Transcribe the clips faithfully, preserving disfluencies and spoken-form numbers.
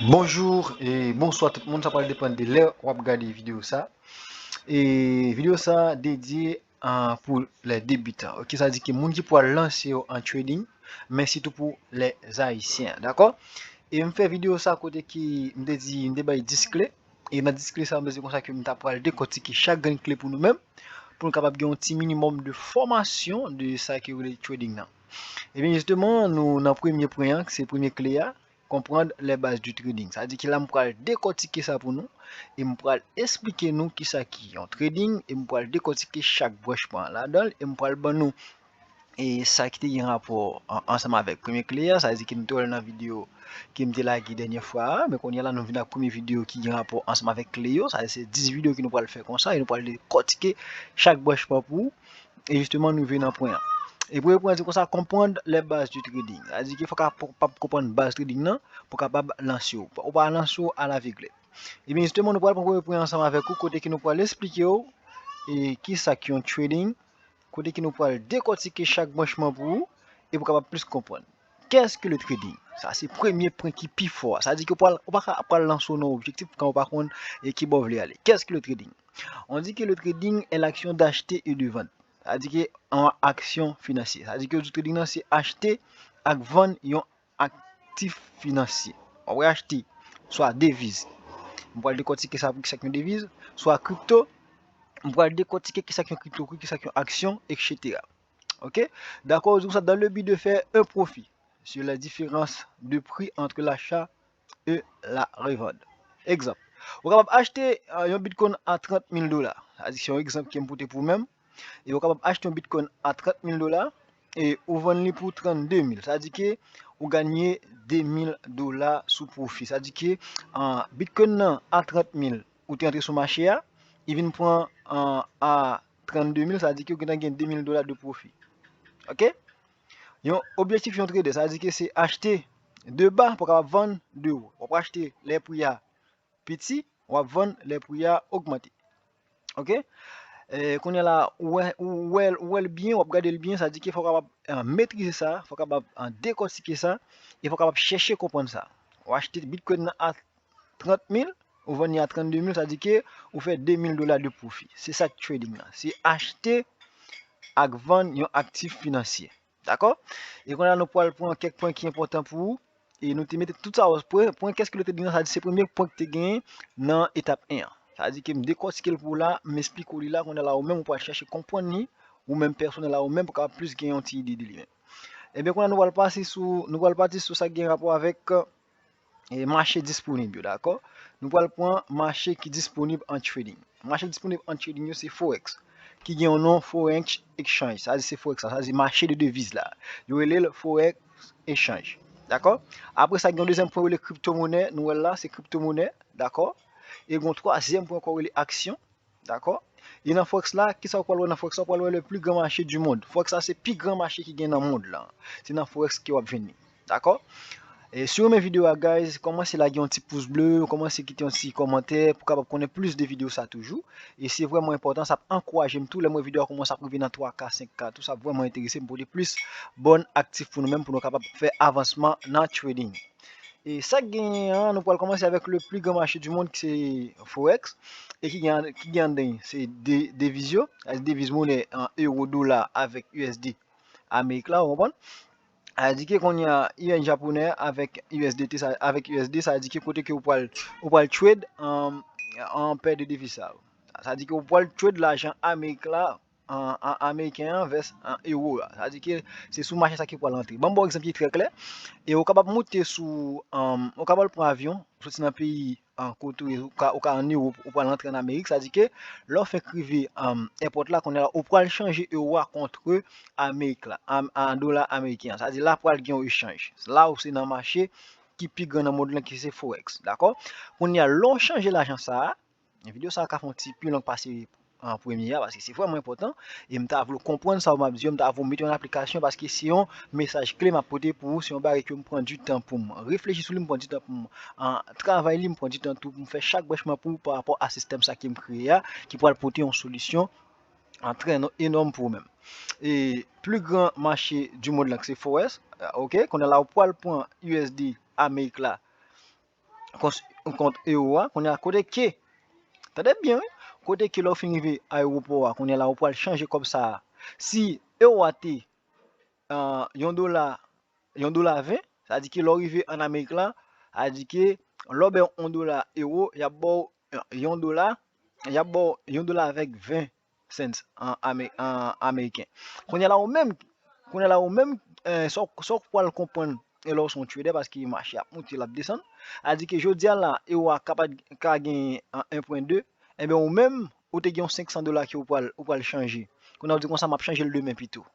Bonjou e bonswa tout moun, sa pral depann de lè w ap gade videyo sa. E videyo sa dedye a, pou lè debitan. Ok, sa di ke moun ki pral lanse yo an trading, men sitou pou lè Ayisyen, dakò? E m fè videyo sa kote ki m te di, m te bay dis kle. E nan dis kle sa, m te di konsa ke m ta pral dekòtike chak grenn kle pou nou menm, pou nou kapab gen yon ti minimòm de fòmasyon de sa ki rele trading nan. Ebyen, jisteman, nou nan premye pwen an, se premye kle a, konprann les bases du trading. Sa di ki la m pral dekòtike sa pou nou, e m pral esplike nou kisa ki yon trading, e m pral dekòtike chak branch pwen an ladan l, e m pral ban nou e sa ki te gen rapò an- ansanm avèk premye kle a, sa di ki m te wè l nan videyo ke m te lage dènye fwa a, men kounye a la nou vin ak premye videyo ki gen rapò ansanm avèk kle yo, sa se dis videyo ke nou pral fè konsa, e nou pral dekòtike chak branch pwen pou ou, e jisteman nou rive nan pwen an. E premye pwen an di konsa, konprann les bases du trading. Sa di ki fò w kapab konprann baz trading nan pou w kapab lanse w. Ou pa lanse w alavegle. Ebyen, jisteman, nou pral pran premye pwen ansanm avèk ou, kote ke nou pral esplike w e kisa ki yon trading, kote ke nou pral dekòtike chak branch pwen pou ou, e pou w kapab plis konprann. Qu'est-ce que le trading? Sa se premye pwen ki pi fò a. Sa di ke ou pral, ou pa ka pral lanse w nan objektif kan ou pa konn e ki bò w vle ale. Qu'est-ce que le trading? On dit que le trading est l'action d'acheter et de vendre. Sa di ke yon aksyon finansye. Sa di ke yo di trading nan se achte ak vann yon aktif finansye. W ap achte swa deviz. M pral dekòtike sa pou kisa ki yon deviz, swa kripto. M pral dekòtike kisa ki yon kripto, kisa ki yon aksyon, et cetera. Ok? Dakò, yo di konsa, dans le but de faire un profit sur la différence de prix entre l'achat e la revente. Egzanp, ou kapab achte euh, yon bitcoin a trant mil dola. Sa di se yon egzanp ke m pote pou mwen. E ou kapab achte yon bitcoin a trant mil dola e ou vann li pou trannde mil. Sa di ke ou ganye de mil dola sou pwofi. Sa di ke euh, bitcoin nan a trant mil, ou te antre sou mache a, li vin pran euh, a trannde mil, sa di ke ou gentan gen de mil dola de pwofi. Ok? Yon objektif yon trader, sa di ke se achte de ba pou kapab vann de wo. W ap achte lè pri a piti, w ap vann lè pri a ogmante. Ok? E, kounye a la, ou wè, ou wè, ou wè l byen, w ap gade l byen, sa di ke fò w kapab euh, metrize sa, fò w kapab euh, dekòtike sa, e fò w kapab chèche konprann sa. W achte bitcoin nan a trant mil, ou vann li a trannde mil, sa di ke ou fè de mil dola de pwofi. Se sa k trading nan. Se achte ak vann yon aktif finansye. Dakò? E kounye a nou pral pran kèk pwen ki enpòtan pou ou. E nou te mete tout sa, pwen, pwen qu'est-ce que le trading nan, sa di se premye pwen ki te genyen nan etap en an. Sa di ke m dekòtike l pou ou la, m esplike w li la, kounye a la ou menm ou pral chèche konprann li, ou menm pèsonèl la ou menm pou kapab plis gen yon ti ide de li menm. Ebyen, kounye a nou pral pase sou, nou pral pati sou sa ki gen rapò avèk e mache disponib yo, dakò? Nou pral pran mache ki disponib an trading. Mache disponib an trading yo se Forex, ki gen yon non Forex Exchange. Sa di se Forex la, sa di mache de deviz la. Yo rele l Forex Exchange. Dakò? Apre sa, gen yon dezyèm pwen rele kriptomonè. Nou wè l la, se kriptomonè. Dakò? E gen yon twazyèm pwen ankò rele aksyon. Dakò? E nan Forex la, kisa w pral wè nan Forex la? W pral wè le plus grand marché du monde. Forex la se pi gran mache ki gen nan mond lan. Se nan Forex ke w ap jwenn li. Dakò? E si w renmen videyo a, guys, kòmanse lage yon ti pous ble, kòmanse kite yon ti kòmantè pou kapab konnen plis de videyo sa toujou. E se vrèman enpòtan, sa ap ankouraje m tou. Lè m wè videyo a kòmanse ap rive nan twa K, senk K, tou sa ap vrèman enterese m pote plis bòn aktif pou nou menm, pou nou kapab fè avansman nan trading. E sa k genyen an, nou pral kòmanse avèk le plus grand marché du monde, ki se Forex, e ki gen, ki gen anndan se de, deviz yo, deviz monè an euro, dola avèk U S D Amerik la, ou konprann? Sa di ke kounye a yen japonè avèk U S D T, sa, avèk U S D, sa di ke kote ke ou pral, ou pral trade an, an pè de deviz sa yo. Sa di ke ou pral trade lajan Amerik la, an, an ameriken an vès an euro a. Sa di ke se sou mache sa ki pral antre. Ban m ba w egzanp ki trè klè. E ou kapab moute sou, an, ou kapab pran avyon, soti nan peyi an, kote ou ye, ou ka, ou ka an Ewòp, ou pral antre an Amerik, sa di ke lè w fenk rive, an, èpòt la, kounye a la, ou pral chanje euro a kont Amerik la, an, an dola ameriken an. Sa di la pral gen yon echanj. La ou se nan mache ki pi gran nan mond lan, ki se Forex, dakò? Kounye a, lè w chanje lajan sa a, videyo sa a ka fè yon ti pi long pase an premye a, paske se vrèman enpòtan, e m ta vle w konprann sa m ap di yo, m ta vle w mete yo an aplikasyon, paske se yon mesaj kle m ap pote pou ou, se yon bagay ke m pran di tan pou m reflechi sou li, m pran di tan pou m, an, travay li, m pran di tan tou pou m fè chak branchman pou ou pa rapò a sistèm sa ke m kreye a, ki pral pote yon solisyon, an, trè enòm pou ou menm. E pli gran mache di mond lan, se Forex, ok? Kounye a la, ou pral pran U S D Amerik la, kont ewo a, kounye a kote ke, tande byen wi, kote ke lè w fin rive ayewopò a, kounye a la ou pral chanje kòb sa a. Si ewo a te yon dola, yon dola ven, sa di ke lè w rive ann Amerik la, sa di ke lè w bay yon dola ewo, y ap ba w yon dola, y ap ba w yon dola avèk ven cents an ameriken. Kounye a la ou menm, kounye a la ou menm, sa w pral konprann e lè w se yon trader, paske mache ap monte, l ap desann. A di ke jodi a la, ewo a kapab ka gen en pwen de, enben ou menm, ou te gen yon senk san dola ke ou pral, ou pral chanje. Kounye a ou di konsa, m ap chanje l demen pito.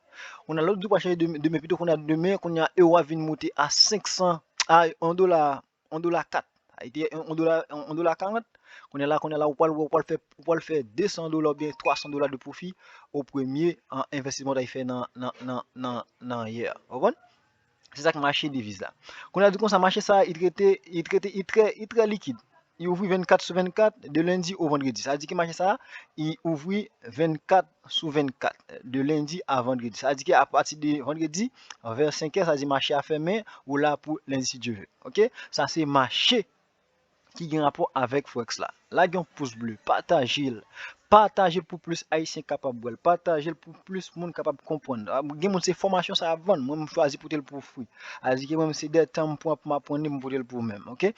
Kounye a lè w di w pral chanje demen, demen pito, kounye a demen, kounye a ewo a vin monte a senk san, a yon dola, yon dola kat. Sa te yon dola, yon dola karant. Kounye a la, kounye a la, ou pral, ou pral fè, ou pral fè de san dola oubyen twa san dola de pwofi o premye, an, envestisman w ta fè nan, nan, nan, nan, nan yè a. Ou konprann? Se sa k mache deviz la. Kounye a di konsa, mache sa a, li trete, li trete, li trè, li trè likid. Li ouvri vennkat sou vennkat, de lendi o vandredi. Sa di ke mache sa a, li ouvri vennkat sou vennkat, de lendi a vandredi. Sa di ke apati de vandredi, vè senk è, sa di mache a fèmen, ou la pou lendi si Dye ve. Oke? Sa se mache ki gen rapò avèk Forex la. Lage yon pous ble, pataje l. Pataje l pou plis Ayisyen kapab wè l. Pataje l pou plis moun kapab konprann. Gen moun se fòmasyon sa y ap vann. Mwen, m chwazi pote l pou fri. Sa di ke mwen, se de tan m pran pou m aprann li, m pote l pou ou menm. Oke?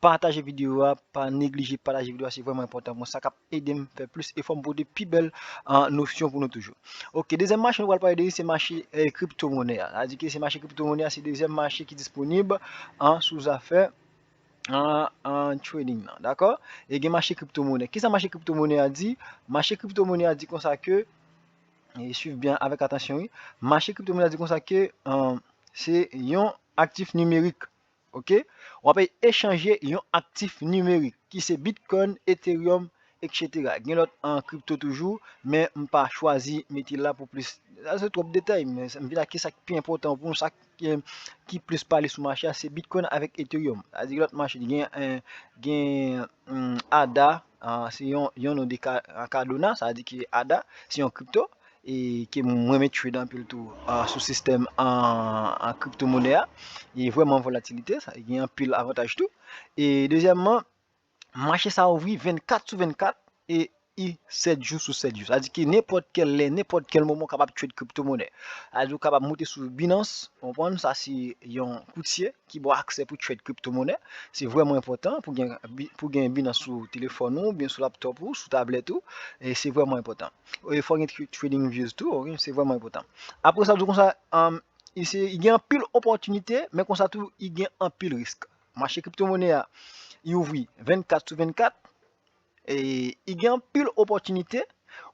Pataje videyo a, pa neglije pataje videyo a, se vrèman enpòtan pou mwen. Sa k ap ede m fè plis efò, m pote pi bèl, an, nosyon pou nou toujou. Oke, dezyèm mache nou pral pale de li, se mache, eh, kriptomonè a. Sa di ke se mache kriptomonè a, se dezyèm mache ki disponib, an, sou zafè, an, an trading nan, dakò? E gen mache kriptomonè. Kisa mache kriptomonè a di? Mache kriptomonè a di konsa ke, e swiv byen avèk atansyon, wi. Mache kriptomonè a di konsa ke, an, se yon aktif nimerik. Oke? W ap echanje yon aktif nimerik ki se Bitcoin, Ethereum, et cetera. Gen lòt an kripto toujou, men m pa chwazi mete la pou plis. Sa se twòp detay, men m vin ak sa k pi enpòtan pou nou, sa ki, ki plis pale sou mache a, se Bitcoin avèk Ethereum. Sa di lòt mache, gen, eh, gen, hmm, ada, ah, se yon, yon non de ka-, ah, Cardano, sa di ke ada, se yon kripto, e ke mwen renmen trade anpil tou, ah, sou sistèm an, an kriptomonè a. E vrèman volatilite, sa gen anpil avantaj tou. E dezyèmman, mache sa ouvri vennkat sou vennkat e i sèt jou sou sèt jou. Sa di ke nenpòt kèl lè, nenpòt kèl moman, w kapab trade kriptomonè. Sa di w kapab moute sou Binance, w konprann, sa se yon koutye ki ba w aksè pou trade kriptomonè. Se vrèman enpòtan pou gen, pou gen Binance sou telefòn ou, oubyen sou laptop ou, sou tablèt ou. E se vrèman enpòtan. E fò w gen tra-, trading views tou, ok? Se vrèman enpòtan. Apre sa, di w konsa, um, i se, i gen anpil opòtinite, men konsa tou, i gen anpil risk. Mache kriptomonè a, i ouvri vennkat sou vennkat, e i gen anpil opòtinite,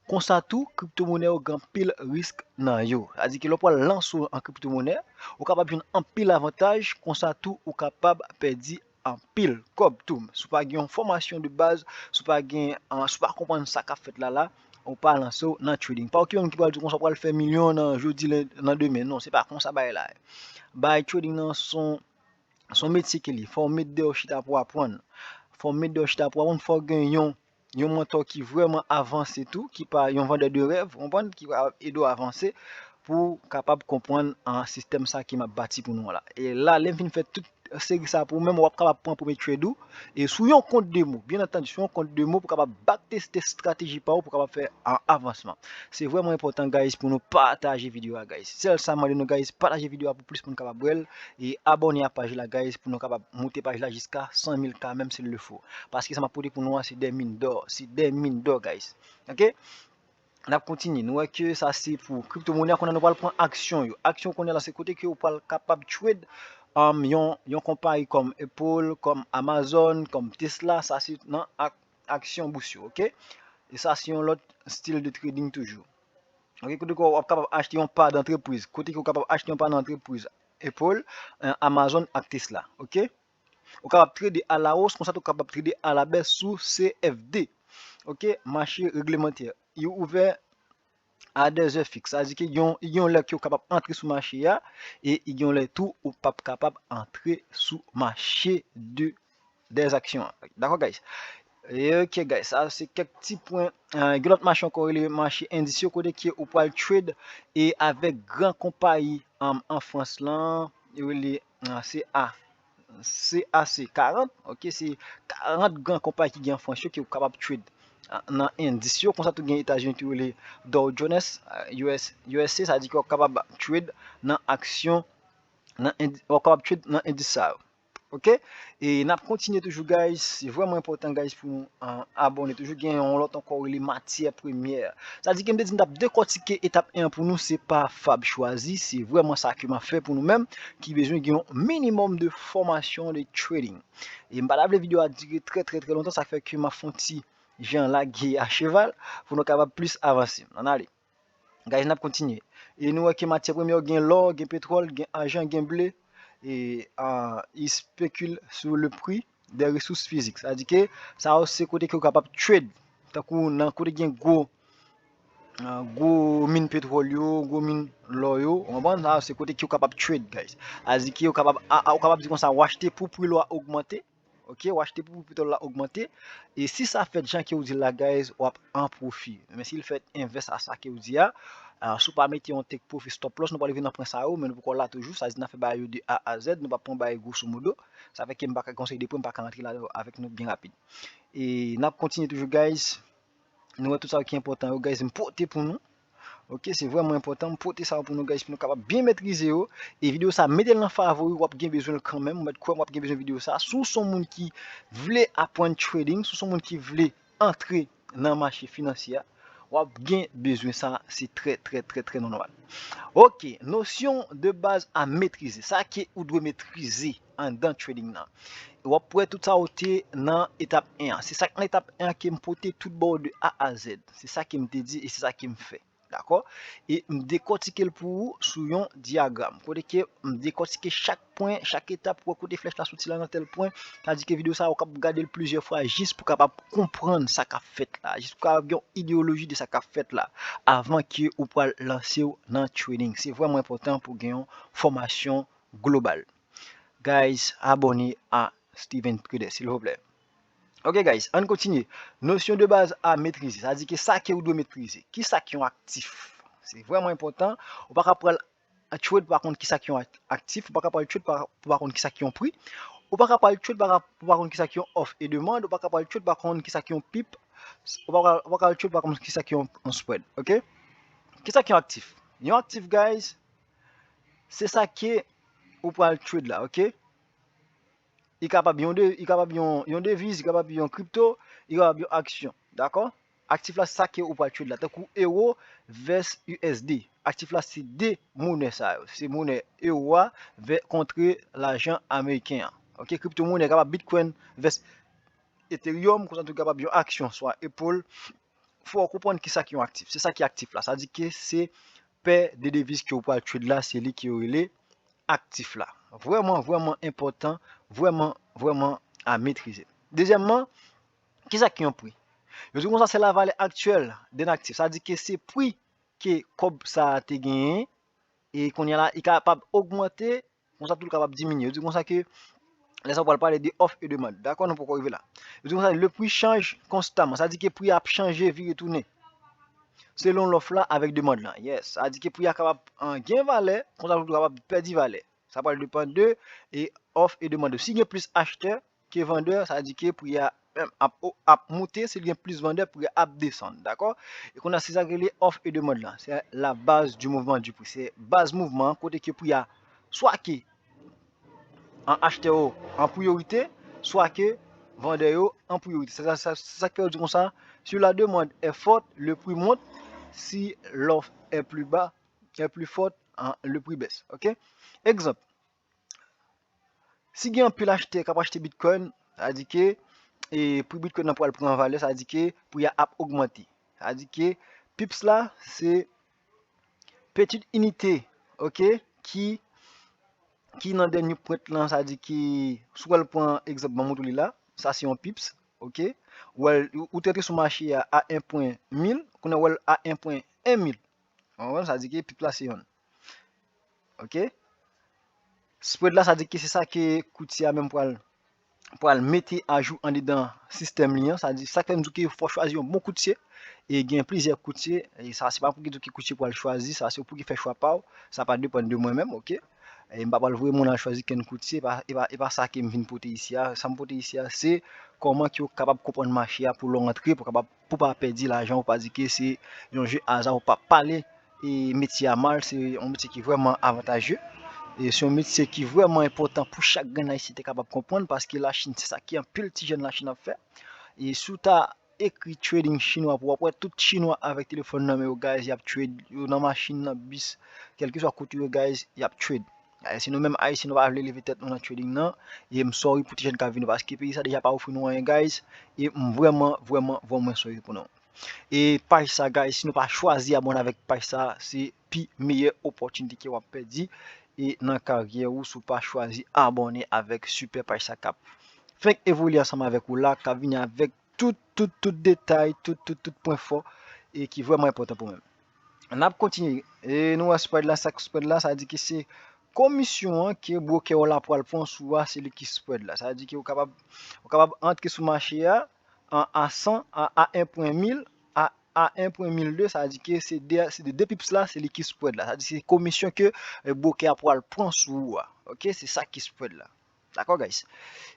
konsa tou, kriptomonè yo gen anpil risk nan yo. Sa di ke lè w pral lanse w an kriptomonè, ou kapab jwenn anpil avantaj, konsa tou, ou kapab pèdi anpil kòb tou. Si w pa gen yon fòmasyon de baz, si w pa gen, an, si w pa konprann sa k ap fèt la la, ou pa lanse w nan trading. Pa okipe moun ki pral di w konsa w pral fè milyon nan jodi, len-, nan demen. Non, se pa konsa bagay la ye. Bagay trading nan se yon, se yon metye ke li. Fò w met dèyè w chita pou w aprann. Fò w met dèyè w chita pou w aprann. Fò w gen yon, yon mantò ki vrèman avanse tou, ki pa yon vandè de rèv, w konprann, ki va ede w avanse pou w kapab konprann, an, sistèm sa ke m ap bati pou nou an la. E la, lè m fin fè tout seri sa pou ou menm, w ap kapab pran premye trade ou. E sou yon kont demo, byen antandi, sou yon kont demo pou kapab backteste estrateji pa ou, pou kapab fè an avansman. Se vrèman enpòtan, guys, pou nou pataje videyo a, guys. Sèl sa m mande nou, guys, pataje videyo a pou plis moun kapab wè l. E abòne a paj la, guys, pou nou kapab moute paj la jiska san mil K, menm si l le fo. Paske sa m ap pote pou nou an, se des mines d'or. Se des mines d'or, guys. Oke? N ap kontinye. Nou wè ke sa se pou kriptomonè. Kounye a nou pral pran aksyon yo. Aksyon kounye a la se kote ke ou pral kapab trade, um, yon, yon konpayi kòm Apple, kòm Amazon, kòm Tesla. Sa se nan ak-, aksyon bous yo, oke? E sa se yon lòt stil de trading toujou. Oke, kote ke w ap kapab achte yon pa nan antrepriz. Kote ke w kapab achte yon pa nan antrepriz Apple, eh, Amazon ak Tesla, oke? Ou kapab trade a la hausse, konsa tou w kapab trade a la baisse sou C F D. Oke, mache reglemantè. Yo ouvè a des heures fixes. Sa di ke gen yon, gen yon lè ke w kapab antre sou mache a, e gen yon lè tou ou p ap kapab antre sou mache de, des actions an. Dakò, guys? E ok, guys, sa se kèk ti pwen. Eh, gen lòt mache ankò rele mache endis yo, kote ke ou pral trade e avèk gran konpayi, um, an Frans lan, yo rele, ah, se a C A C karant, ok, se karant gran konpayi ki gen an Frans yo ke w kapab trade, ah, nan endis yo. Konsa tou gen Etazini ki rele Dow Jones, ah, U S, U S C, sa di ke w kapab trade nan aksyon, nan endi-, w kapab trade nan endis sa yo. Ok? E n ap kontinye toujou, guys. Se vrèman enpòtan, guys, pou nou, ah, abòne toujou. Gen yon lòt ankò rele matyè premyè. Sa di ke m te di m t ap dekòtike etap en an pou nou, se pa Fab Choisy, se vrèman sa ke m ap fè pou nou menm ki bezwen gen yon minimòm de fòmasyon de trading. E m pa ta vle videyo a dire trè, trè, trè lontan, sa fè ke m ap fè yon ti jan lage a cheval pou nou kapab plis avanse. Ann ale. Guys, n ap kontinye. E nou wè ke matyè premyè yo gen lò, gen petwòl, gen ajan, gen ble. E, ah, ils spéculent sur le prix des ressources physiques. Sa di ke sa yo se kote ke w kapab trade. Tankou nan kote gen gwo, ah, gwo min petwòl yo, gwo min lò yo, ou konprann? Sa yo se kote ke w kapab trade, guys. Sa di ke w kapab, ah, ah, ou kapab di konsa, w achte pou pri lò a ogmante. Ok, w achte pou pri petwòl la ogmante. E si sa fèt jan ke w di l la, guys, w ap an pwofi. Men si l fèt envès a sa ke w di a, ah, si w pa mete yon take profit stop loss, nou pral rive nan pwen sa yo, men nou poko la toujou. Sa di n ap fè bagay yo de A a Z, nou p ap pran bagay grosso modo. Sa fè ke m pa ka konsèy de pre, m pa ka rantre ladan yo avèk nou byen rapid. E n ap kontinye toujou, guys. Nou wè tout sa yo ki enpòtan yo, guys, m pote pou nou. Ok, se vrèman enpòtan. M pote sa yo pou nou, guys, pou nou kapab byen metrize yo. E videyo sa, mete l nan favori, w ap gen bezwen l kanmenm. Ou mèt kwè m, w ap gen bezwen videyo sa. Si w se yon moun ki vle aprann trading, si w se yon moun ki vle antre nan mache finansye a, w ap gen bezwen sa. Se trè, trè, trè, trè nòmal. Ok, nosyon de baz a metrize. Sa ke ou dwe metrize anndan trading nan. W ap wè tout sa ou te nan etap en an. Se sa k nan etap en an ke m pote tout ba w de A a Z. Se sa ke m te di e se sa ke m fè. Dakò? E m dekòtike l pou ou sou yon dyagram. Kote ke m dekòtike chak pwen, chak etap, wè kote flèch la soti la nan tèl pwen. Sa di ke videyo sa a, ou kab gade l plizyè fwa jis pou kapab konprann sa k ap fèt la. Jis pou kapab gen yon ideyoloji de sa k ap fèt la. Avan ke ou pral lanse w nan trading. Se vrèman enpòtan pou gen yon fòmasyon global. Guys, abòne a Steven Trader, silvouplè. Ok, guys, ann kontinye. Nosyon de baz a metrize. Sa di ke sa ke ou dwe metrize. Ki sa ki yon aktif? Se vrèman enpòtan. Ou pa ka pral trade pa konn ki sa ki yon ak-, aktif. Ou pa ka pral trade pa, pa konn ki sa ki yon pri. Ou pa ka pral trade pa, pa konn ki sa ki yon òf e demann. Ou pa ka pral trade pa konn ki sa ki yon pip. Ou pa ka, ou pa ka trade pa konn ki sa ki yon, yon spread. Ok? Ki sa ki yon aktif? Yon aktif, guys, se sa ke ou pral trade la, ok? Li kapab yon de, li kapab yon, yon deviz, li kapab yon kripto, li kapab yon aksyon. Dakò? Aktif la, se sa ke ou pral trade la. Tankou ewo vs U S D. Aktif la, se de monè sa yo. Se monè ewo a vè, kontre lajan ameriken an. Ok, kripto monè kapab Bitcoin vs Ethereum, konsa tou kapab yon aksyon, swa Apple. Fò w konprann ki sa ki yon aktif. Se sa ki aktif la. Sa di ke se pè de deviz ke ou pral trade la, se li ke yo rele aktif la. Vrèman, vrèman enpòtan, vrèman, vrèman a metrize. Dezyèmman, ki sa ki yon pri? Yo di konsa se la valè aktyèl d'un actif. Sa di ke se pri ke kòb sa a te genyen, e kounye a la, li kapab ogmante, konsa tou li kapab diminye. Yo di konsa ke lè sa w pral pale de òf e demann. Dakò, nou poko rive la. Yo di konsa, le prix change constamment. Sa di ke pri a ap chanje, vire tounen. Selon lòf la avèk demann lan. Yes. Sa di ke pri a kapab, an, gen valè, konsa tou li kapab pèdi valè. Sa pral depann de, e, òf e demann. Si gen plis achtè ke vandè, sa di ke pri a, em, ap, ap moute, si gen plis vandè, pri a ap desann, dakò? E kounye a, se sa k rele òf e demann lan. Se la baz di mouvman di pri. Se baz mouvman an, kote ke pri a, swa ke an achtè yo an priyorite, swa ke vandè yo an priyorite. Se sa, sa, se sa k fè yo di konsa, si la demande est forte, le prix monte, si l'offre est plus bas, est plus forte, an, le prix baisse. Ok? Egzanp, si gen anpil achtè k ap achte Bitcoin, sa di ke, e, pri Bitcoin nan pral pran valè, sa di ke pri a ap ogmante. Sa di ke pips la, se pitit inite, ok, ki, ki nan dènye pwent lan, sa di ke, si w al pran egzanp, ban m montre w li la, sa se yon pips, ok, ou wè l, ou, ou te rantre sou mache a, a en pwen mil, kounye a w wè l a en pwen en mil. Ou konprann? Sa di ke pips la se yonn. Ok? Spread la, sa di ke se sa ke koutye a menm pral, pral mete ajou andedan sistèm li an. Sa di, sa k fè m di ke fò w chwazi yon bon koutye. E gen plizyè koutye. E sa, se pa pou ki di ke koutye pral chwazi. Sa, se ou pou ki fè chwa pa w. Sa pa depann de mwen menm, ok? E m pa pral voye moun al chwazi kenn koutye, e pa, e pa, e pa sa ke m vin pote isi a. Sa m pote isi a, se kòman ke w kapab konprann mache a pou lè w antre, pou kapab, pou pa pèdi lajan, ou pa di ke se yon je aza, ou pa pale e metye a mal, se yon metye ki vrèman avantaje. E se yon metye ki vrèman enpòtan pou chak grenn Ayisyen te kapab konprann, paske Lachin, se sa ki anpil ti jèn Lachin ap fè. E si w ta ekri trading chinwa pou w ap wè tout Chinwa avèk telefòn nan men yo, guys, y ap trade, yo nan machin, nan bis, kèlkeswa kote yo, guys, y ap trade. Guys, si nou menm Ayisyen, nou pa vle leve tèt nou nan trading nan, e m sorry pou ti jèn k ap vini, paske peyi sa deja pa ofri nou anyen, guys, e m vrèman, vrèman, vrèman sorry pou nou. E paj sa, guys, si nou pa chwazi abòne avèk paj sa, se pi meyè opòtinite ke w ap pèdi e nan karyè ou si w pa chwazi abòne avèk sipè paj sa k ap fèk evolye ansanm avèk ou la, k ap vini avèk tout, tout, tout detay, tout, tout, tout pwen fò e ki vrèman enpòtan pou mwen. N ap kontinye. E nou wè spread la, sa k spread la, sa di ke se komisyon an ke brokè w la pral pran sou a, se li ki spread la. Sa di ke ou kapab, ou kapab antre sou mache a an, a san, a, a en pwen mil, a, a en pwen mil de, sa di ke se de, se de, de pips la, se li ki spread la. Sa di se komisyon ke eh, brokè a pral pran sou ou a. Ok, se sa ki spread la. Dakò, guys?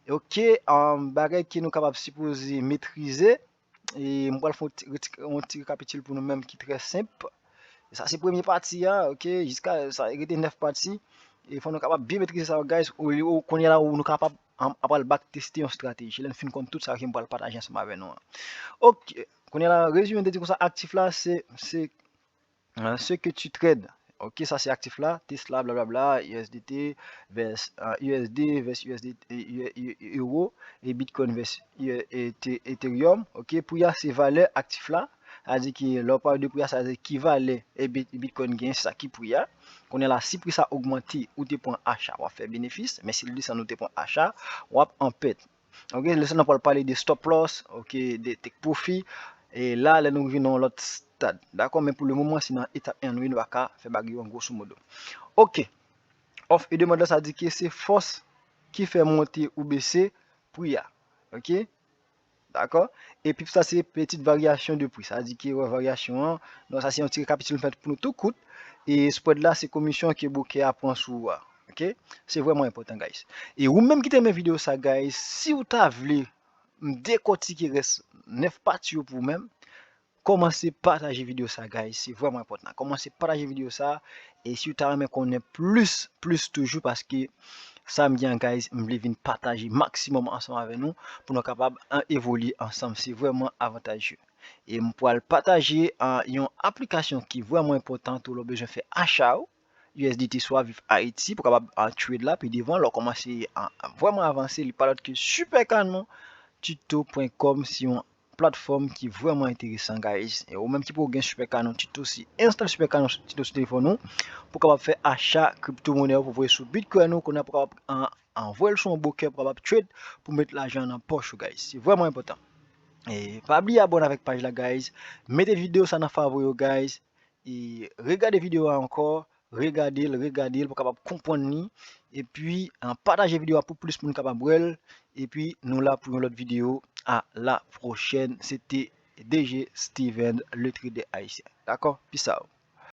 Ok, um, bagay ke nou kapab sipoze metrize. E m pral fè yon ti, yon ti rekapitil pou nou menm ki trè senp. Sa se premye pati a, ok? Jiska sa rete nèf pati. E fò nou kapab byen metrize sa yo, guys. Ou, ou, kounye a la, ou nou kapab an, apral bak teste yon estrateji. Lè n fin konn tout sa ke m pral pataje ansanm avè nou an. Ok, kounye a la, rezime, m te di konsa, aktif la, se, se euh, ce que tu trades. Ok, sa se aktif la, Tesla, blablabla, U S D T, vers, euh, U S D, vers U S D T, euh, eu- eu- euro, e Bitcoin vers U- e- Ethe- Ethereum. Ok, pri a se valè aktif la. Sa di ki lè w pale de pri a, sa di ki valè e Bit- Bitcoin gen, se sa ki pri a. Kounye a la, si pri sa ogmante, ou te pran acha, w ap fè benefis, men si l desann, ou te pran acha, w ap an pèt. Ok, leson nan pral pale de stop loss, ok, de take profit. E la, lè nou rive nan yon lòt stad. Dakò, men pou le moman, se nan etap en nou ye, nou pa ka fè bagay yo an grosso modo. Ok, ofre e demand la, sa di ke se fòs ki fè monte ou bese pri a. Ok, dakò. E pips la, se petit variation de prix. Sa di ke wè varyasyon an. Donk, sa se yon ti rekapitil m fè pou nou tou kout. E spread la, se komisyon ke brokè a pran sou ou a. Ok? Se vrèman enpòtan, guys. E ou menm ki te renmen videyo sa, guys, si w ta vle m dekòtike rès nèf pati yo pou ou menm, kòmanse pataje videyo sa, guys. Se vrèman enpòtan. Kòmanse pataje videyo sa. E si w ta renmen konnen plis, plis toujou, paske sa m gen an, guys, m vle vin pataje maksimòm ansanm avè nou pou nou kapab an, evolye ansanm. Se vrèman avantaje. E m pral pataje an, yon aplikasyon ki vrèman enpòtan tou lè w bezwen fè acha w. U S D T swa viv Ayiti pou kapab an trade la pi devan. Lè w kòmanse an, an vrèman avanse, li pa lòt ke Super Canon Tuto pwen kòm, se yon platfòm ki vrèman enteresan, guys. E ou menm ki poko gen Super Canon Tuto, si enstale Super Canon Tuto sou telefòn ou pou kapab fè acha kripto monè ou pou voye sou Bitcoin ou, kounye a pou kapab an, anvoye l sou yon broker pou kapab trade pou met lajan nan pòch ou, guys. Se vrèman enpòtan. E pa bliye abòne avèk paj la, guys. Mete videyo sa nan favori yo, guys. E regade videyo a ankò, regade l, regade l pou kapab konprann li. Epi, an, pataje videyo a pou plis moun kapab wè l. Epi, nou la pou yon lòt videyo. À la prochaine. Se te D J Steven, le trader haïtien. Dakò? Peace out.